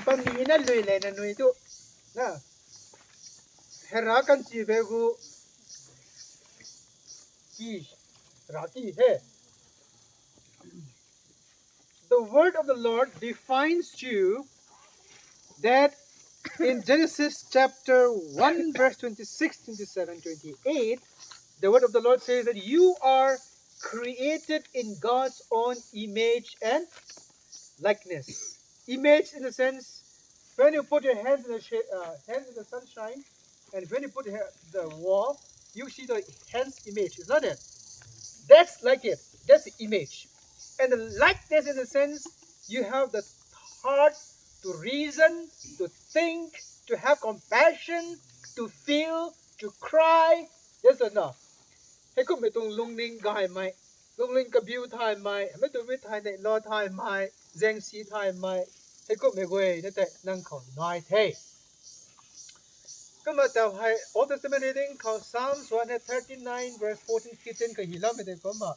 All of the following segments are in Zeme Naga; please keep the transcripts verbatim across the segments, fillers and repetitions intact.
pami ne lui lei ne nui du. Na, Hera kanchibe gu ki, ra ki he. The word of the Lord defines you that in Genesis chapter one, verse twenty-six, twenty-seven, twenty-eight, the word of the Lord says that you are created in God's own image and likeness. Image in the sense, when you put your hands in the sh- uh, hands in the sunshine, and when you put the, the wall, you see the hands image, is not it? That's like it. That's the image. And the likeness in the sense, you have the heart to reason, to think, to have compassion, to feel, to cry. Yes or no? Hekum metung lungning gai mai, lungning kabiu thai mai, metung mi thai nei lo thai mai, zengsi thai mai, hekum me gui ne te nang kau nai the. Kumba tau hai Old Testament reading kau Psalms one thirty-nine verse fourteen fifteen ka hi lam me de kumba.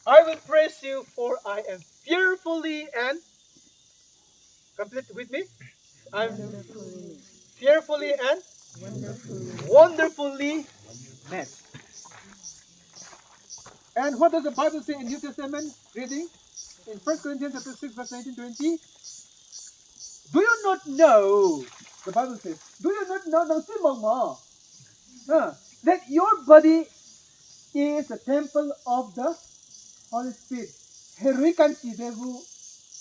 I will praise you, for I am fearfully and, complete with me. I'm fearfully and wonderfully made. And what does the Bible say in New Testament reading? In First Corinthians chapter six, verse nineteen, twenty. Do you not know? The Bible says, do you not know? Nang chi mak ma. Huh? That your body is the temple of the Holy Spirit. Herui kanchibe gu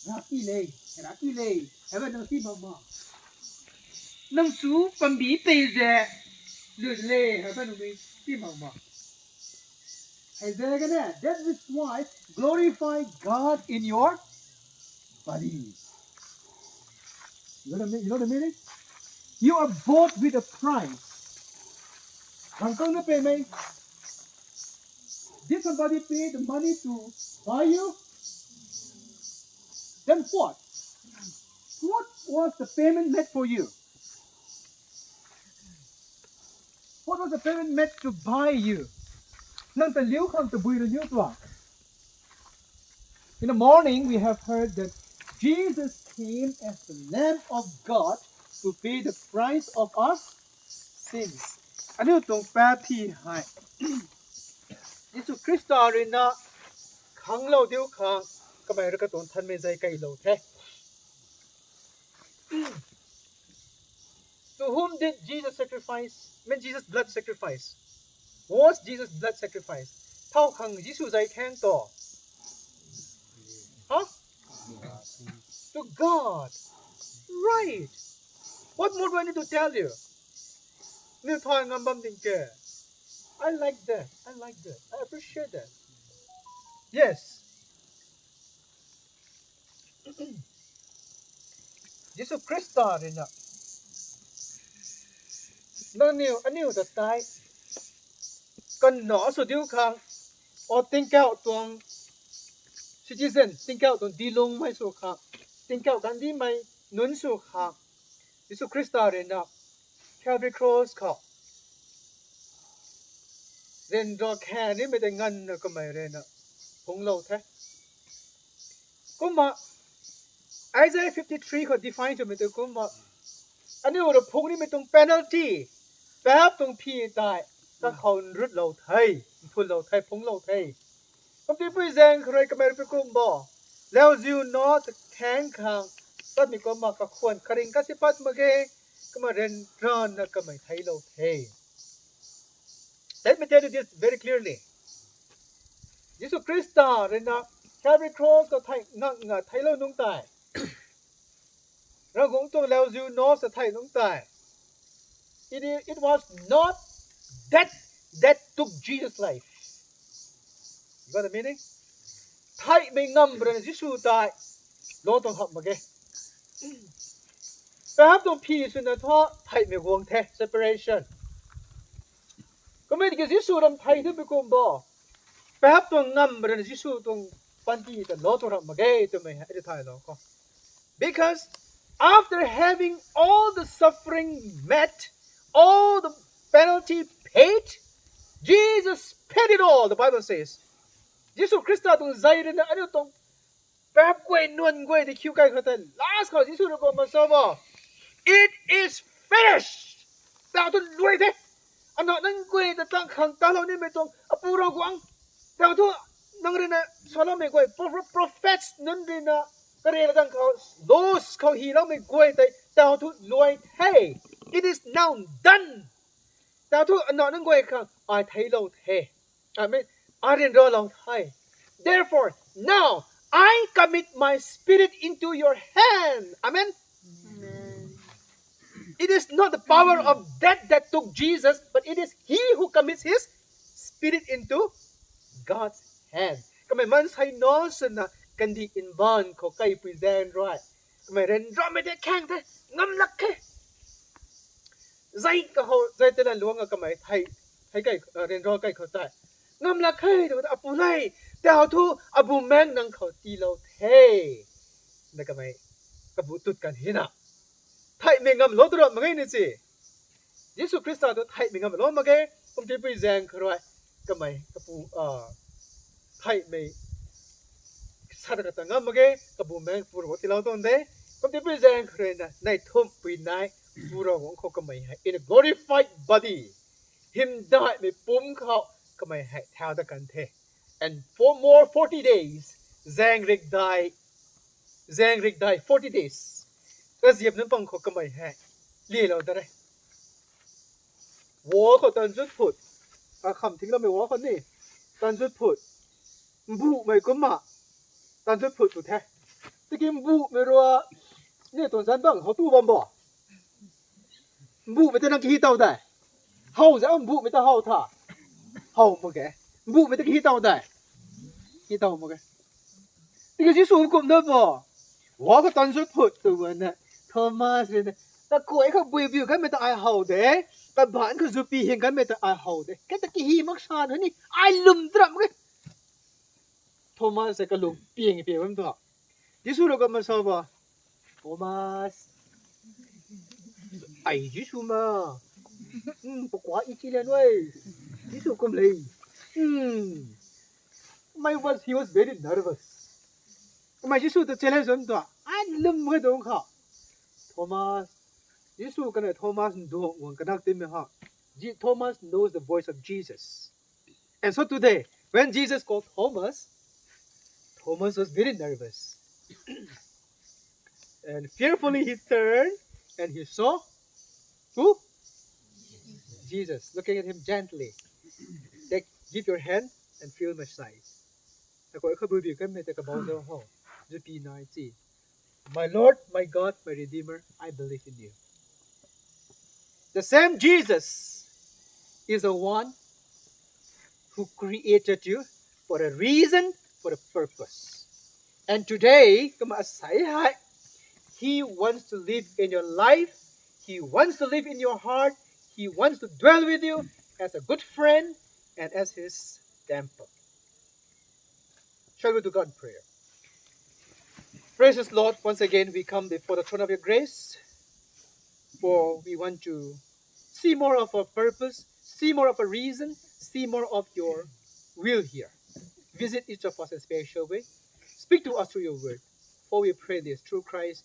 raki lei, raki lei. Hebe nang chi mak ma. Nang su pambi pei ze lu lei, hebe nang chi mak ma. Hezegene, that is why glorify God in your body. You know the, mean- you know the meaning? You are bought with a price. Rangkâng ne pei mei. Did somebody pay the money to buy you? Then what? What was the payment made for you? What was the payment made to buy you? Nang te liu kang te bui re liu tua. In the morning, we have heard that Jesus came as the Lamb of God to pay the price of our sins. Anui tong pa pi hai. Jisu Krista rina kang lau diu kang kamai ra ka tong than me zai kai lau the. To whom did Jesus sacrifice? Mean Jesus' blood sacrifice. Was Jesus' blood sacrifice? Tau kang Jisu zai kang to. Huh? To God. Right. What more do I need to tell you? Ni thai ngam bam ding ke. I like that. I like that. I appreciate that. Yes. Jisu Krista rina. Nang niu, aniu da tai. Kan no asu diu kang. O tingkau tuang citizen, tingkau tuang dilung mai su kang. Tingkau kan di mai nun su kang. Jisu Krista rina. Calvary Cross kau. Ren ra kani me de ngan na kamai rena. Hung lau the. Kumba, Isaiah fifty-three kau define cho me de kumba. Ani ura phung ni me tung penalty. Pap tung pi tai. Ka kau nrut lau thei. Nthul lau thei, phung lau thei. Kumti pui zeng khrui kamai pe kumba. Leu ziu no te kang kang. Pat mi kumba ka khuan karing ka si pat mage. Kumba ren ran na kamai thei lau thei. Let me tell you this very clearly. Jisu Krista rena Calvary Cross ka thai ngak nga thai lau nung tai. Ragong tung leu ziu no sa thai nung tai. It, is, it was not that that took Jesus' life. You got the meaning? Thai me ngam ren Jisu tai. Lo tong hap mage. Pap tong pi su na tho thai me guang the separation. Kumai ke Jisu ram thai de be kumba. Pap tong ngam ren Jisu tong panti ta lo tong ram mage to me ha de thai lo ko. Because after having all the suffering met, all the penalty paid, Jesus paid it all, the Bible says. Jisu Krista tung zai rena anu tong Pap guai nuan guai de kiu kai kau te last kau Jisu reko ma sa ba. It is finished. Tau tu lui de. Ana nang guai de tang khang ta lau ni me tong apu ra guang. Tau tu nang rina sala me guai pro- prophets nang rina kare la dang kau laws kau hi lau me guai tai tau tu lui the. It is now done. Tau tu ana nang guai kang ai thei lau the. Amen. Arin ro lau thai. Therefore, now I commit my spirit into your hand. Amen. It is not the power of death that took Jesus, but it is he who commits his spirit into God's hand. Kamai man sai no sena kandi inban ko kai pui zen roi. Kamai ren ro me de kang de ngam lak ke. Zai ka hau zai te la luang a kamai thai thai kai ren ro kai kau tai. Ngam lak kai de apu lai. Te hau tu abu meng nang kau ti lau the. Na kamai kabu tut kan hina. Thai me ngam lo tu ro ma ngai ne chi. Jisu Krista tu thai me ngam lo ma ge, kum ti pui zeng kharoi. Kamai kapu a thai me sat ka ta ngam ma ge, kabu meng pu ro ti lau ton de. Kum ti pui zeng kharoi na nai thum pui nai pu ro wang kau kamai hai in a glorified body. Him dai me pum kau kamai hai thau da kan the. And for more forty days, zeng rik dai, zeng rik dai forty days. Ka ziep nang pang ko kamai hai. Lie lau da re. Wa ko tan zut put. A kham ting lau me wa ko ni. Tan zut put. Mbu mai kuma. Tan zut put tu the. Tiki mbu me rua. Ni ton zan bang hau tu bam ba. Mbu me te nang ki hi tau dai. Hau ze mbu me te hau tha. Hau mo ge. Mbu me te ki hi tau dai. Hi tau mo ge. Tiki Jisu kum da ba. Wa ko tan zut put tu ba ne. Thomas ne. Ta koi ka bui biu ka me ta ai hau de. Ka ban ka zu pi hin ka me ta ai hau de. Ka ta ki hi mak sa ni. Ai lum dram ge. Thomas se ka lum pieng pieng bam ta. Jisu ro ka ma sa ba. Thomas. Ai Jisu ma. Hmm, pakua i chi le noi. Jisu kum lei. Hmm. My was he was very nervous. My Jisu ta challenge on ta. Ai lum ga dong kha. Thomas. Jisu kane Thomas ndo wang kadak te me ha. Je- Thomas knows the voice of Jesus. And so today, when Jesus called Thomas, Thomas was very nervous. And fearfully he turned and he saw who? Jesus, looking at him gently. Take, give your hand and feel my side. Ako ka bu bi ka me te ka bau zo ho. Zu pi nai chi. My Lord, my God, my Redeemer, I believe in you. The same Jesus is the one who created you for a reason, for a purpose. And today, kama asai hai, he wants to live in your life. He wants to live in your heart. He wants to dwell with you as a good friend and as his temple. Shall we do God in prayer? Precious Lord, once again we come before the throne of your grace, for we want to see more of a purpose, see more of a reason, see more of your will here. Visit each of us in a special way. Speak to us through your word. For we pray this through Christ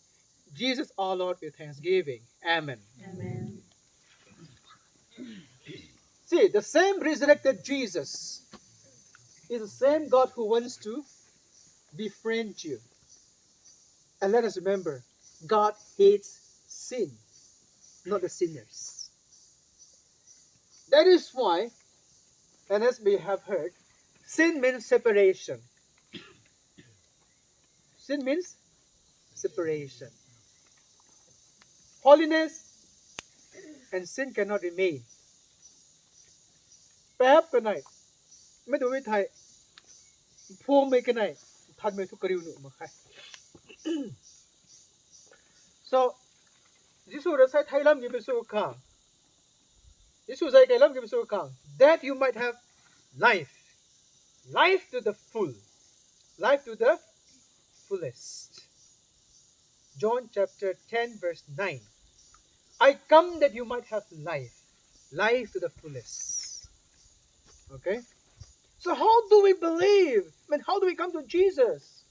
Jesus our Lord with thanksgiving. Amen. Amen. See, the same resurrected Jesus is the same God who wants to befriend you. And let us remember, God hates sin, not the sinners. That is why, and as we have heard, sin means separation. Sin means separation. Holiness and sin cannot remain. Pap kanai, me du mi thai, pho me kanai, than me tu kariu nu ma khai. So, Jisu ra sai thai lam gi be su ka. Jisu zai kai lam gi be su ka. That you might have life. Life to the full. Life to the fullest. John chapter ten, verse nine. I come that you might have life. Life to the fullest. Okay? So how do we believe? I mean, how do we come to Jesus?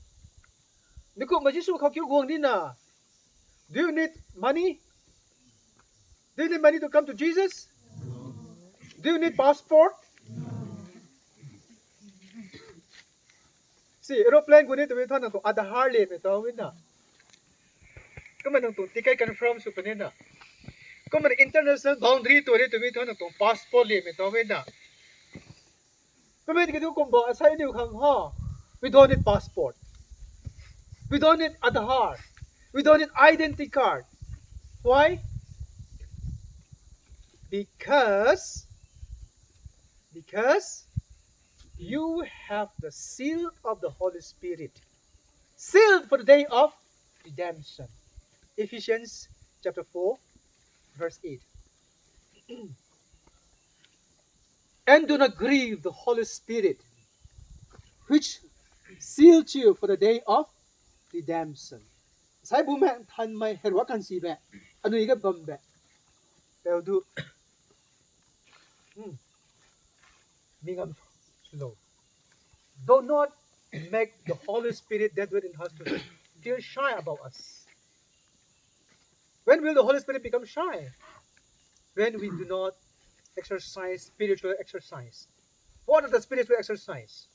Ni kum ma Jisu kau keu guang di na. Do you need money? Do you need money to come to Jesus? Do you need passport? Si, aeroplane gu ni tu bi tha nang tu Aadhaar le me tau win na. Kuma nang tu ticket confirm su pe ni na. Kuma international boundary tu ni tu bi tha nang tu passport le me tau win na. Kumbe dege du kumba asai niu khang ha. We don't need passport. We don't need Aadhaar. We don't need identity card. Why? Because, because you have the seal of the Holy Spirit. Sealed for the day of redemption. Ephesians chapter four, verse eight. And do not grieve the Holy Spirit, which sealed you for the day of redemption. Sai bu me than mai herwa kan si be, anui ge bam be. Teu du. Hmm. Mingam lo. Do not make the Holy Spirit that dwell in us to feel shy about us. When will the Holy Spirit become shy? When we do not exercise spiritual exercise. What are the spiritual exercise?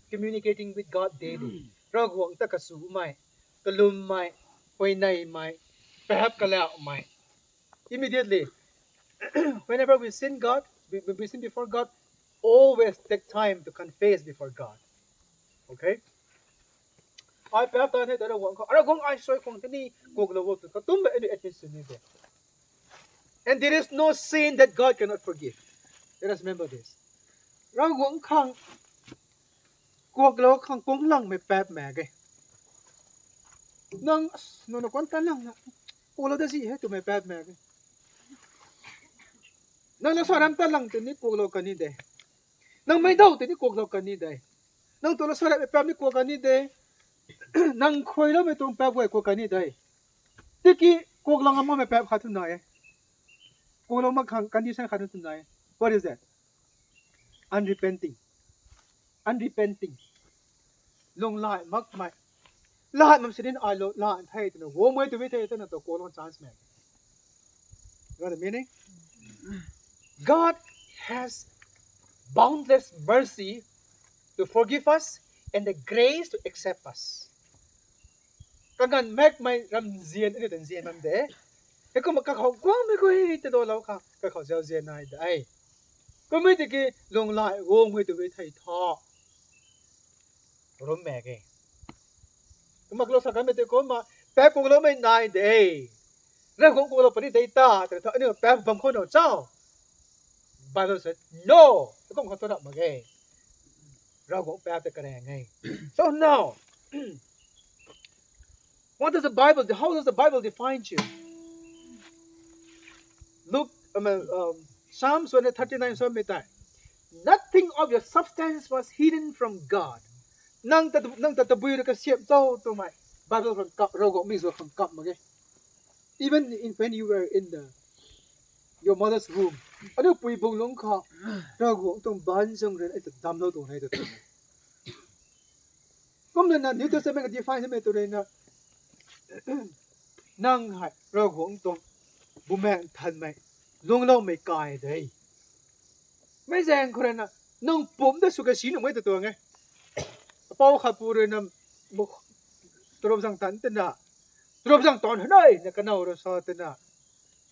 Communicating with God daily. Raguang ta kasu mai, kalum mai, hoinai mai, pehap kalak mai. Immediately, whenever we sin God, we, we sin before God, always take time to confess before God. Okay? Ai pehap ta ne ta Raguang ka, Raguang ai soi kong teni kok lo wo tu katum be enu admission ni de. And there is no sin that God cannot forgive. Let us remember this. Raguang kang kok lo kang kong lang me pap me ge. Nang no no kon ta lang na. Kok lo da zi he tu me pap me ge. Nang lo saram ta lang teni kok lo kani de. Nang mai dau teni kok lo kani de. Nang tu lo saram me pap ni kok kani de. Nang khoi lo me tung pap wai kok kani de. Tiki kok lang ama me pap kha tu na e. Kok lo ma kang condition kha tu na e. What is that? Unrepenting. Unrepenting. Lung lai mak mai. Lai mam sinin ai lo lai thai tena. Wo mai tu bi thai tena to kok lo chance me. You know the meaning? God has boundless mercy to forgive us and the grace to accept us. Kangan mak mai ram zien ene den zien mam de. He kum ka khau guang me gui te do lau ka, ka khau ziau zien nai de ai. Kum me tiki lung lai wo mai tu bi thai tha. Rum me ge. Kum mak lo sa ka me te kum ma, pap kok lo mai nai de. Raguang kok lo pa ni de ta, te ta ni pap bam ko no chau. Bible said, no. Te kum ka to rap ma ge. Raguang pap te kare ngai. So now, what does the Bible, how does the Bible define you? Look, um, um, Psalms one thirty-nine, Psalm me tai. Nothing of your substance was hidden from God. Nang ta, nang ta tabui re ka siap chau tu mai. Bible kan kap, Raguang mi zo kan kap ma ge. Even in, when you were in the, your mother's womb, anu pui bung lung ka, Raguang tong ban sang ren ai ta dam lo tong nai ta tong. Kum na New Testament ka define me tu re na, nang hai Raguang tong bu me than mai, lung lo mai kai dei. Mai zeng kore na, nang pum de su ka si nu mai ta tong e. Pau kha pu re na, bu turup zang tan tena. Turup zang tan hanai, na kanau ro sa tena.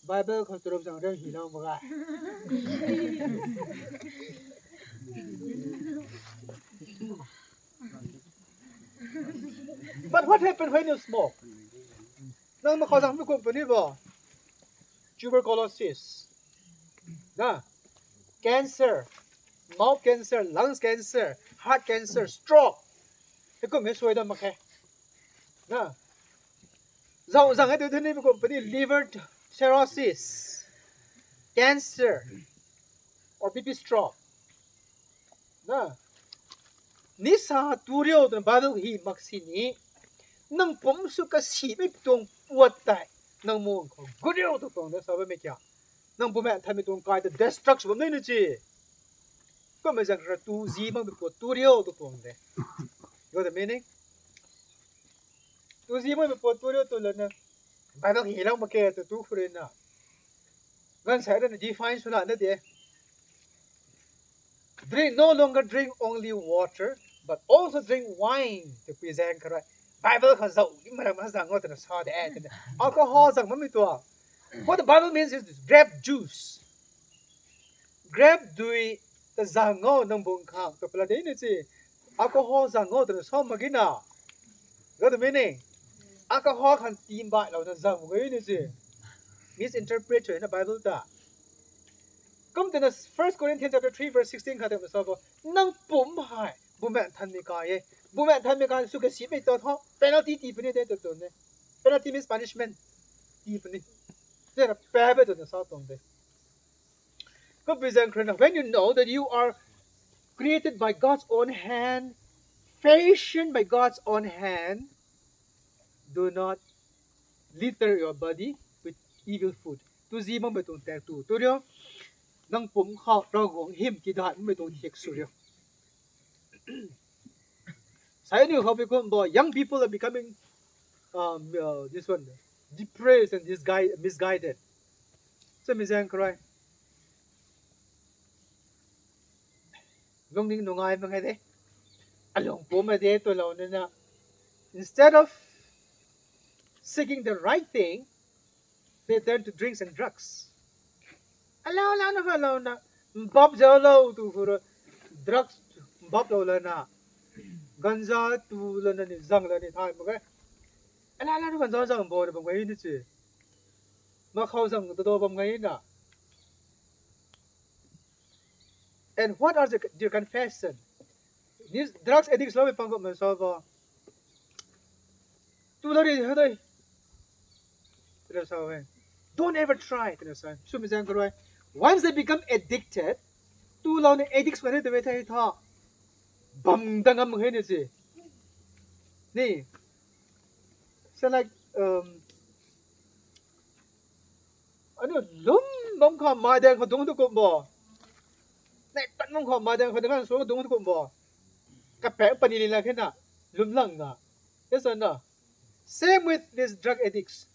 Bible ko turup zang reng hi nang baga. But what happened when you smoke? Nang ma kau zang mi company ba? Tuberculosis. Na, cancer, mouth cancer, lungs cancer, heart cancer, stroke. He kum he soi da mak he. Na, zau zang he tu theni mi company liver cirrhosis, cancer, or B P stroke. Na, nisa tu riu tena Bible hi mak si ni, nang pum su ka si mi tuang puat tai, nang mung kau gu riu tu tuang de sa ba me kia. Nang bu me tha mi tuang kai de destruction bam nei nu chi. Ko me zak ra tu zi mak mi puat tu riu tu tuang de. You got the meaning? Tu zi mai me po tu rio tu le ne. Bible hi lang ma ke tu tu khure na. Gan sai de ne define su la ne de. Drink, no longer drink only water, but also drink wine. Te pui zang karai. Bible ka zau, i mara ma zang o te na sa de, eh, te na. Alcohol zang ma mi tua. What the Bible means is this, grape juice. Grape dui te zang o nang bung kang, te pela de ne chi. Alcohol zang o te na sa ma gina. Got the meaning? Alcohol kan tim bai lau na zang mo gai ne chi. Misinterpret na Bible ta. Kum tena First Corinthians chapter three verse sixteen ka te sa bo, nang pum hai, bume than mi ka ye. Bume than mi ka su ke si pe to tho, penalty ti peni de to to ne. Penalty means punishment. Ti peni. Te na pe be to ne sa tong de. Ko bizang khrena, when you know that you are created by God's own hand, fashioned by God's own hand, do not litter your body with evil food. Tu zi mang be tong tak tu. Tu rio, nang pum kha ra gong him ki dat mang be tong hek su rio. Sai ni hau bi kum bo, young people are becoming, um, uh, this one, depressed and disguided, misguided. So mi zang krai. Lungning nungai ma ngai de. Alung pum ma de to lau ne na. Instead of seeking the right thing, they turn to drinks and drugs. Alau lau na ka lau na, mbap zau lau tu hura, drugs mbap lau la na, ganja tu la na ni zang la ni thai ma ge. Alau lau na ganja zang bo de bam gai ni chi. Ma khau zang do do bam gai na. And what are the, their confession? These drugs addicts lau pang go me so bo. Tu la ri ha dai. Tira sa we. Don't ever try, tira sa. Su mi zang krai. Once they become addicted, tu lau ne addicts wane de we thai tha. Bam da ngam he ne chi. Ni. So like, um, anu lum bam kha mai dang kha dung tu kum bo. Ne tan bam kha mai dang kha dung so dung tu kum bo. Ka pe pani li la khe na. Lum lang na. Yes or no? Same with these drug addicts.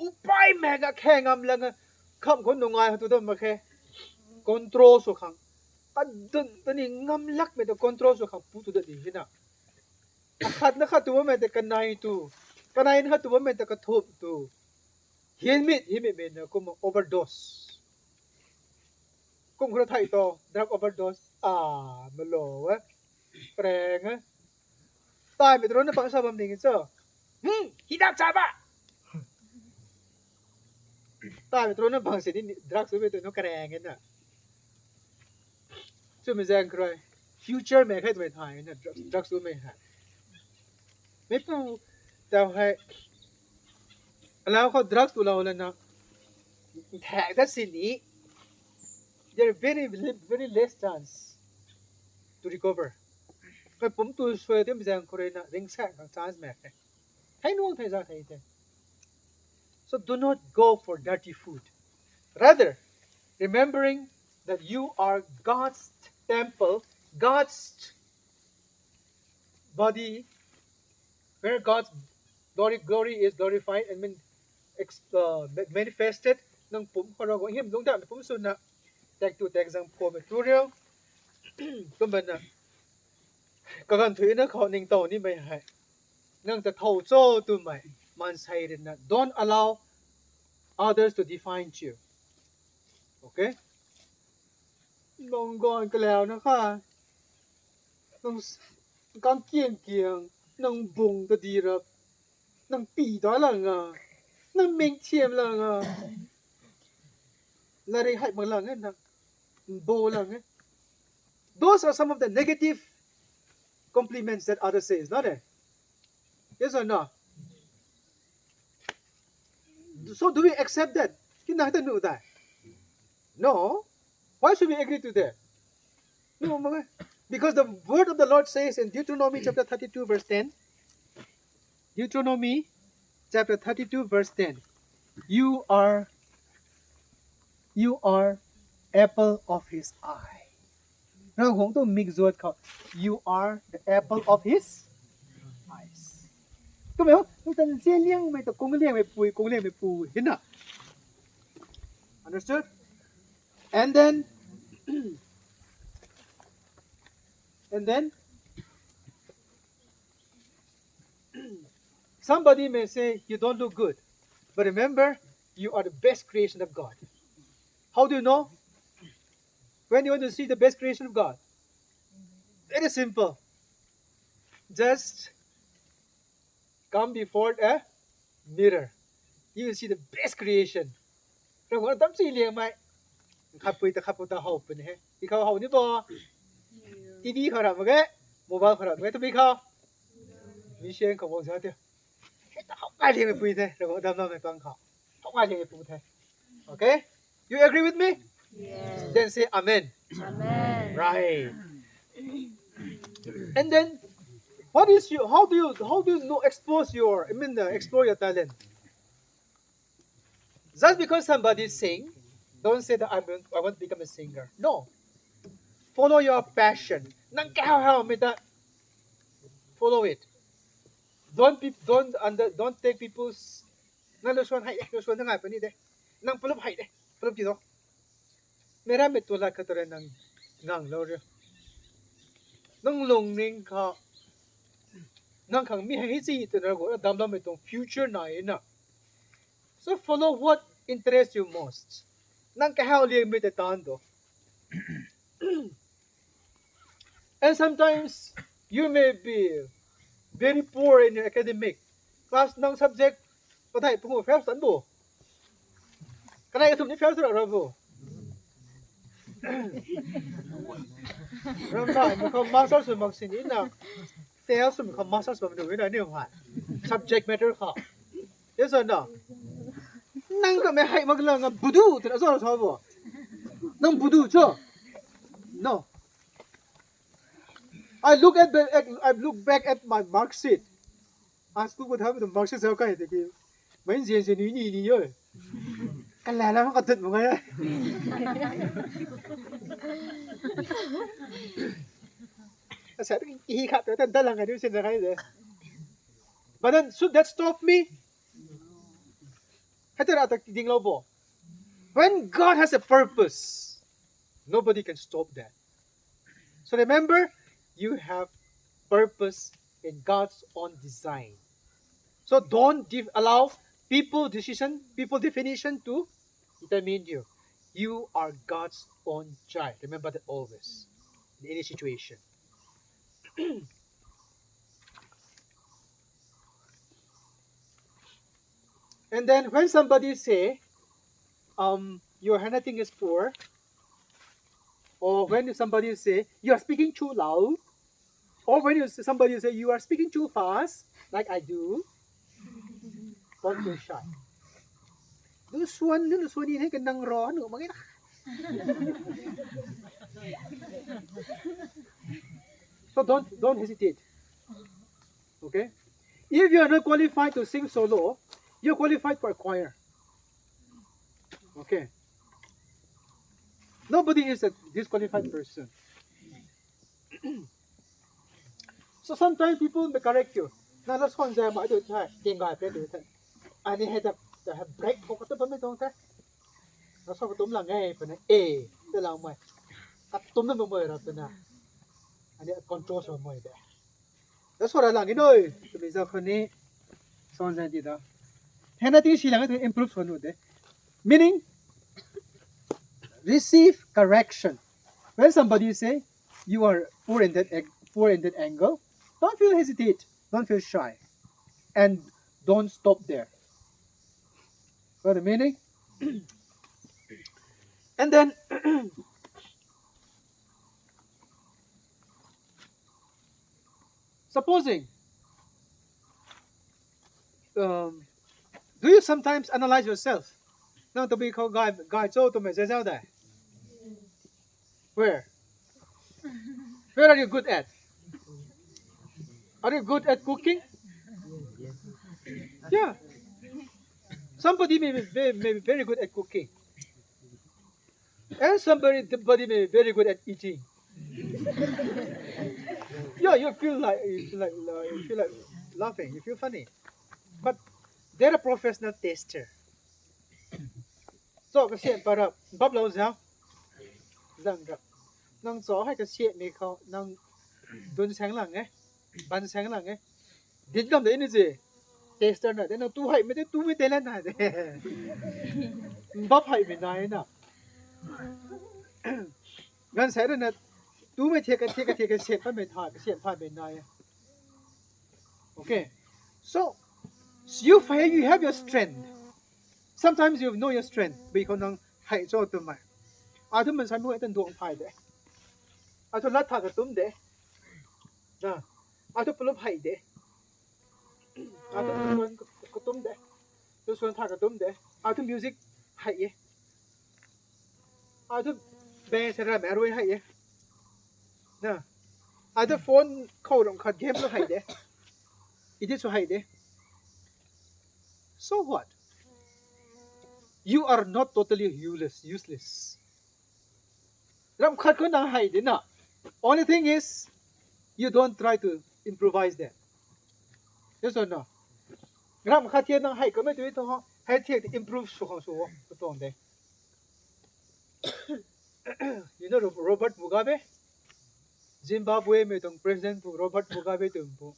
Upai me ga khe ngam lang, kam ko nungai ha tu dam ma khe. Control su khang. Ka dun ta ni ngam lak me ta control su khang pu tu da di hina. Khat na khat tu bam me ta kanai tu. Kanai na khat tu bam me ta kathum tu. Himit, himit me na kum overdose. Kum khura thai to, drug overdose. Ah, malo, eh. Preng, eh. Tai me tro na bang sa bam ding cho. Hmm, hidak cha ba. Tai me tro na bang se ni drugs tu be tu no kareng na. Chu me zang krai. Future me khai tu me thai na drugs, drugs tu me hai. Me pu tau hai. Alau kau drugs tu lau la na. Thak da si ni. There are very li-, very less chance to recover. Kai pum tu sui tim zang kore na ring sa kang chance me khai. Thai nuang thai za thai te. So do not go for dirty food. Rather, remembering that you are God's temple, God's body, where God's glory, glory is glorified and mean, ex-, uh, ma-, manifested, nang pum kau ra go him lung da pum su na, tak tu tak zang pum me tu rio, kum ba na, kagan thui na kau ning tau ni mai hai. Nang ta thau cho tu mai, man sai rin na. Don't allow others to define you. Okay? Nang gan kelau na kha. Nang s-, kang kiang kiang, nang bung ta di rap. Nang pi da lang a. Nang meng thiam lang a. Lari hai mak lang e nang. Bo lang e. Those are some of the negative compliments that others say, is not it? Yes or no? So do we accept that? Ki na ta nu da? No. Why should we agree to that? No, mama. Because the word of the Lord says in Deuteronomy chapter thirty-two, verse ten, Deuteronomy chapter thirty-two, verse ten, "You are, you are apple of his eye." Ra hong tu mik zuat kau, "You are the apple of his eyes." Mei, mei ta nzie liang mei ta kung liang mei pui, kung liang mei pui, hina. Understood? And then, and then, somebody may say, "You don't look good." But remember, you are the best creation of God. How do you know? When you want to see the best creation of God? Very simple. Just come before a mirror. You will see the best creation. Rang wang dam si liang mai. Khapui ta khapu ta hau pun he. I khau hau ni bo. T V khau ra mage, mobile khau ra mage, tu bi khau. Mi sian khau wang sa te. He ta hau ngai liang pui te. Rang wang dam na me pang khau. Hau ngai liang pui te. Okay? You agree with me? Yes. Then say amen. Amen. Right. And then, what is you? How do you how do you know, expose your? I mean, uh, explore your talent. Just because somebody sing, don't say that I want, I want to become a singer. No. Follow your passion. Nang kahau hau me da. Follow it. Don't be, don't under, don't take people's. Nang lo suan hai de, lo suan ngai pani de. Nang pelop hai de, pelop ki do. Mera me tu la ka tore nang ngang lo re. Nang lung ning ka. Nang kang mi hai chi tu na go dam lo me tong future na e na. So follow what interests you most. Nang kahau liang me te tan do. And sometimes you may be very poor in your academic class, nang subject pathai pungu first tan bu. Kanai ka thum ni first ra ra bu. Ram ba, mi ka master su mak sin ina. Fail su mi ka master su mak du ina ni ha. Subject matter ka. Yes or no? Nang ka me hai mak la nga budu te so so bu. Nang budu cho. No. I look at the, at, I look back at my mark sheet. A school ko tham the mark sheet sa kai te ki. Mai nzien nzien ni ni ni yo. Ka la la ka tut mo ngai. Asa ki hi kha te tan ta lang ka ni sin sa kai de. But then, should that stop me? Hete ra tak ding lo bo. When God has a purpose, nobody can stop that. So remember, you have purpose in God's own design. So don't def- allow people decision, people definition to determine you. You are God's own child. Remember that always, in any situation. And then when somebody say, um, your handwriting is poor, or when somebody say, "You are speaking too loud," or when you, somebody say, "You are speaking too fast," like I do, don't feel shy. Lu suan, lu suan ni ne ke nang ro, nu ma ke. So don't, don't hesitate. Okay? If you are not qualified to sing solo, you're qualified for a choir. Okay. Nobody is a disqualified person. So sometimes people may correct you. Na la suan ze ma du tai, ting ga pe du tai. Ani he da, da he break ko ka to ba me dong tai. Na so ka tum lang e, pe na e, de lang mai. Ka tum na mo ra pe na. Ani control so mo de. Da so ra lang i noi, tu mi za khani. Suan ze di da. Hena ting si lang to improve so nu de. Meaning, receive correction. When somebody say, "You are poor in that ag- poor in that angle," don't feel hesitate, don't feel shy, and don't stop there. Got the meaning? And then, supposing, um, do you sometimes analyze yourself? Nang to be called guy, guy, so to me, zai zai dai. Where? Where are you good at? Are you good at cooking? Yeah. Somebody may be, ve- may be very good at cooking. And somebody, somebody may be very good at eating. Yeah, you feel like, you feel like, uh, you feel like laughing, you feel funny. But they're a professional tester. So, kasiam pa ra, bap lau zau. Zang ra. Nang so hai kasiam mi kau, nang dun sang lang e. Ban sang lang e. Din kam de ni ze. Tester na de, nang tu hai me de, tu me de la na de. Bap hai me na e na. Gan sai de na, tu me thiak ka, thiak ka, thiak ka, siam pa me tha, siam pa me na e. Okay. So, you find you have your strength. Sometimes you know your strength. Because nang hai cho tu mai. A tu man sai mu e tan duang phai de. A tu lat tha ka tum de. Na. A tu pulup hai de. A tu suan ka tum de. Tu suan tha ka tum de. A tu music hai e. A tu band se ra me arui hai e. Na. A tu phone kau rong khat game lo hai de. It is so hai de. So what? You are not totally useless, useless. Ram khat ko nang hai de na. Only thing is, you don't try to improvise them. Yes or no? Ram khat tie nang hai ko me tu to hai tie improve su hang su to de. You know Ro-, Robert Mugabe? Zimbabwe me tong president pu Robert Mugabe tu pu.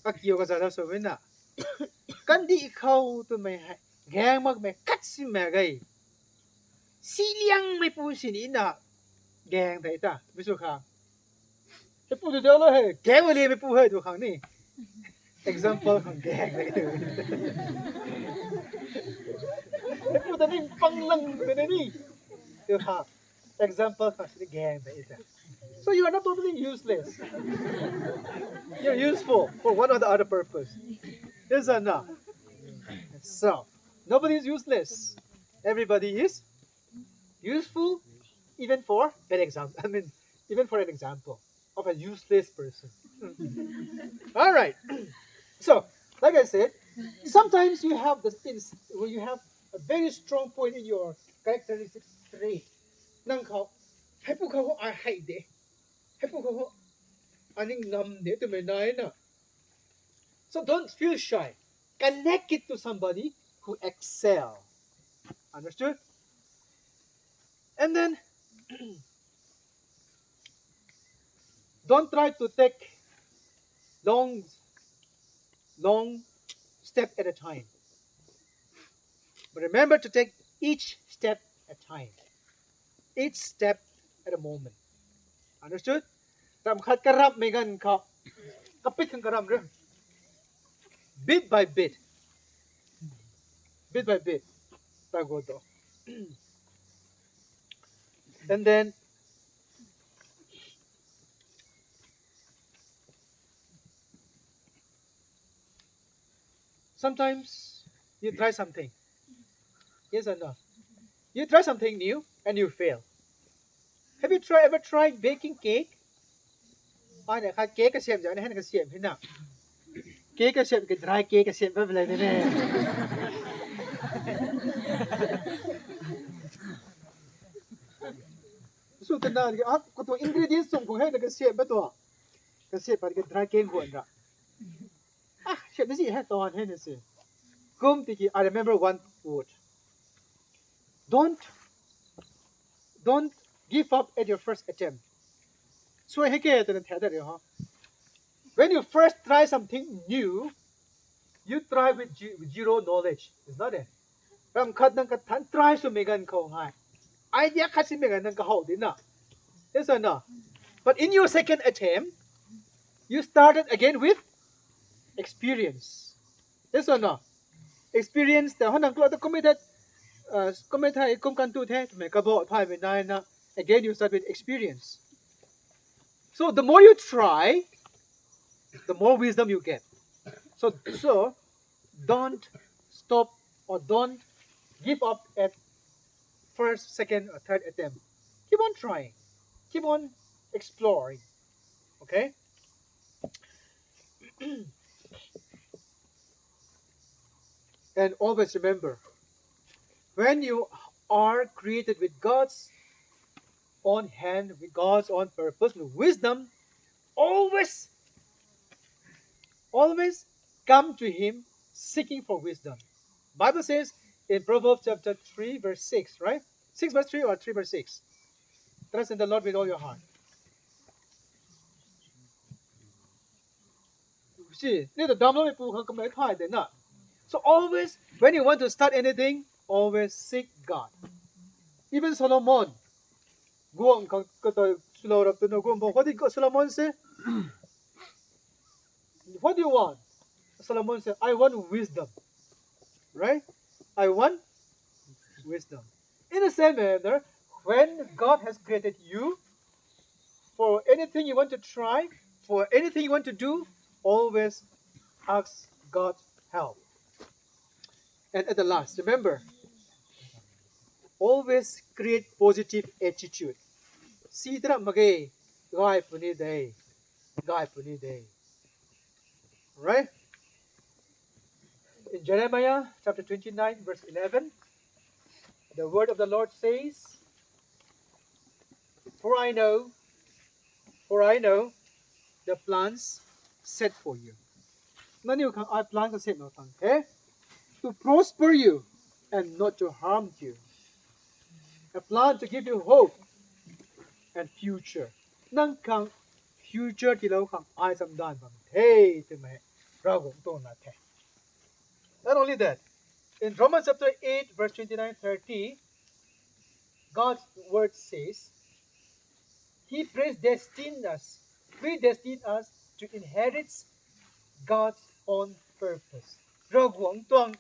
Ka kio ka zara so we na. Kandi kau tu me hai. Gang mak me kat si me gai. Si liang me pu si ni na. Gang dai ta. Bisu ka. He pu de lo he. Gang le me pu he tu khang ni. Example khang gang dai tu. He pu da ni pang lang de ni. Tu ha. Example, so you are not totally useless. You're useful for one or the other purpose. Yes or no? So, nobody is useless. Everybody is useful, even for an example. I mean, even for an example of a useless person. All right. So, like I said, sometimes you have this ins- when you have a very strong point in your characteristic trait. Nang kau, hepu kau ai hai de. Hepu kau aning nam de tu me nai na. So don't feel shy. Connect it to somebody who excel. Understood? And then don't try to take long, long step at a time. But remember to take each step at a time. Each step at a moment. Understood? Ram khat karap me gan ka. Kapit kan karam re. Bit by bit. Bit by bit. Ta go do. And then sometimes you try something. Yes or no? You try something new and you fail. Have you try, ever tried baking cake? Ai ne ka cake ka siam ja ne hen ka siam hina. Cake ka siam ke dry cake ka siam ba bele ne ne. Su tena ke a ko to ingredients song ko hen ka siam ba to. Ka siam ba ke dry cake ko ra. Ah, shit, this is head on, head is. Kum tiki, I remember one word. Don't, don't give up at your first attempt. So, he ke to the other, huh? When you first try something new, you try with, ge- with zero knowledge. Is not it? Ram khat nang ka than try su me gan kau hai. Idea khat si me gan nang ka hau di na. Yes or no? But in your second attempt, you started again with experience. Yes or no? Experience te, hon nang klo te committed, uh, committed, kum kan tu the, me ka bo phai me nai na. Again, you start with experience. So the more you try, the more wisdom you get. So, so don't stop or don't give up at first, second, or third attempt. Keep on trying. Keep on exploring. Okay? And always remember, when you are created with God's own hand, with God's own purpose, with wisdom, always, always come to Him seeking for wisdom. Bible says in Proverbs chapter three, verse six, right? Six verse three or three verse six. Trust in the Lord with all your heart. See, ne the damlo pu kang kemai thai de na. So always, when you want to start anything, always seek God. Even Solomon, guang kang kata sula rap tu na guang ba. What did Solomon say? What do you want? Solomon said, I want wisdom. Right? I want wisdom. In the same manner, when God has created you, for anything you want to try, for anything you want to do, always ask God help. And at the last, remember, always create positive attitude. Si tera mage, gai puni dei, gai puni dei. Right? In Jeremiah chapter twenty-nine, verse eleven, the word of the Lord says, For I know, for I know the plans set for you. Nani u kang ai plan ka set na tang, okay? To prosper you and not to harm you. A plan to give you hope and future. Nang kang future ti lau kang ai sam dan bam the, te mai Ravguangc tong na the. Not only that, in Romans chapter eight, verse twenty-nine, thirty, God's word says, He predestined us, predestined us to inherit God's own purpose. Ravguangc tuang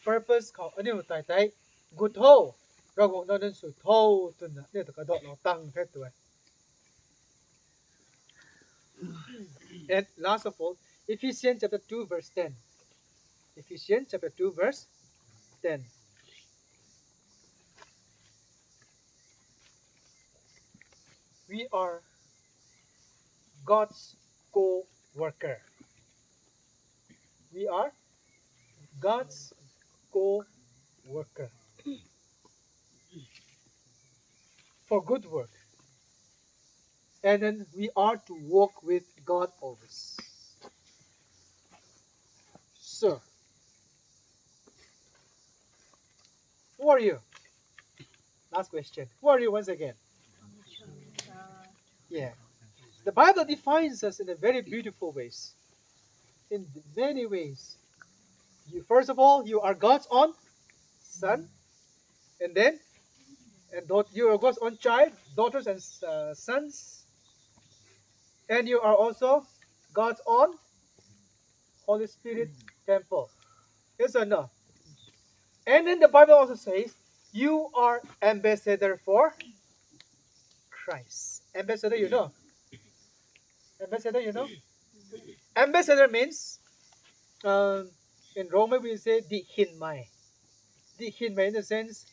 purpose kau aneu tai tai gu thau, Ravguangc na nan su thau tun na ne ta ka dot lau tang the tu. And last of all, Ephesians chapter two, verse ten. Ephesians chapter two, verse ten. We are God's co-worker. We are God's co-worker for good work. And then we are to walk with God always. So, who are you? Last question. Who are you once again? Yeah. The Bible defines us in a very beautiful ways. In many ways. You, first of all, you are God's own son. And then, and daugh- you are God's own child, daughters and uh, sons. And you are also God's own Holy Spirit temple. Yes or no? And then the Bible also says, you are ambassador for Christ. Ambassador, you know? Ambassador, you know? Ambassador means, um, in Rome we say, 弟兄妹. 弟兄妹 in the sense,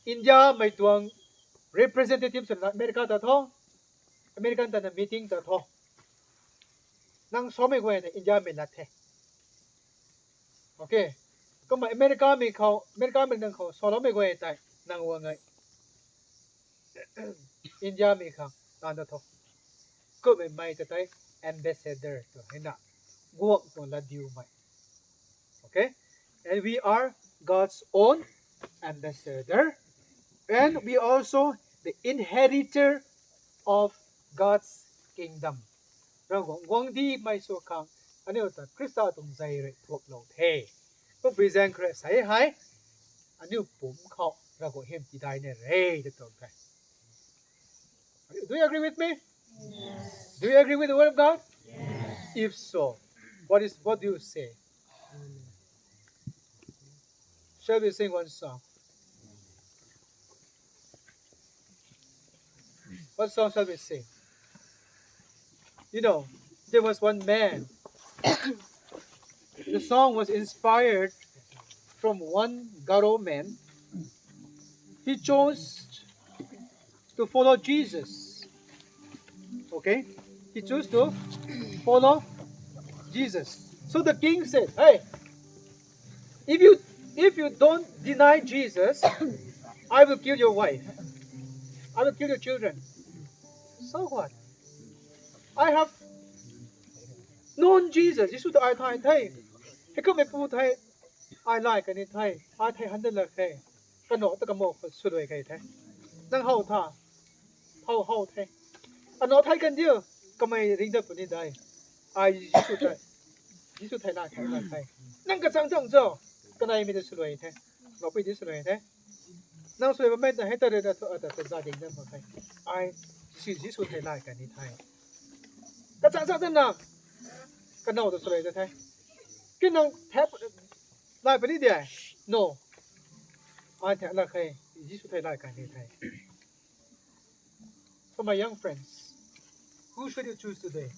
India mei tuang representative se America ta thau, American ta na meeting ta thau. Nang sau mei gu ne India mei la the. Okay. Kumba America mei kau, America mei nang kau sau lau mei gu tai nang wang ai. India mei kang nang da thau. Ku mei mai ta tai ambassador tu hena. Guak tu la diu mai. Okay? And we are God's own ambassador. And we also the inheritor of God's kingdom. Ravguangc guangdi mai su kang, aneu ta Khrista tung zai rei thuak lau the. Pe pui zang kre sai hai, aneu pum kau Ravguangc him ti dai ne rei de tau kai. Do you agree with me? Yes. Do you agree with the word of God? Yes. If so, what is what do you say? Shall we sing one song? What song shall we sing? You know, there was one man. The song was inspired from one Garo man. He chose to follow Jesus. Okay? He chose to follow Jesus. So the king said, hey, if you if you don't deny Jesus, I will kill your wife. I will kill your children. So what? I have known Jesus. Jisu ta ai thai thai. Hekau mei pu thei, ai lai kani thei, ai thei hande la thei. Kano ta kamo ka suloi kai thei. Nang hau ta, hau hau thei. Ano thei kan diu, kamai ring da puni dai. Ai Jisu thei, Jisu thei la thei la thei. Nang kachang chang zo, kanai mi de suloi thei. Lo pui di suloi thei. Nang suloi ba mai da hei ta re da thu a da ta za ding da ma thei. Ai, Jisu, Jisu thei lai kani thei. Kachang chang zan na, kanau da suloi da thei. Ki nang thei, lai puni de, no. Ai thei la thei, Jisu thei lai kani thei. So my young friends, who should you choose today?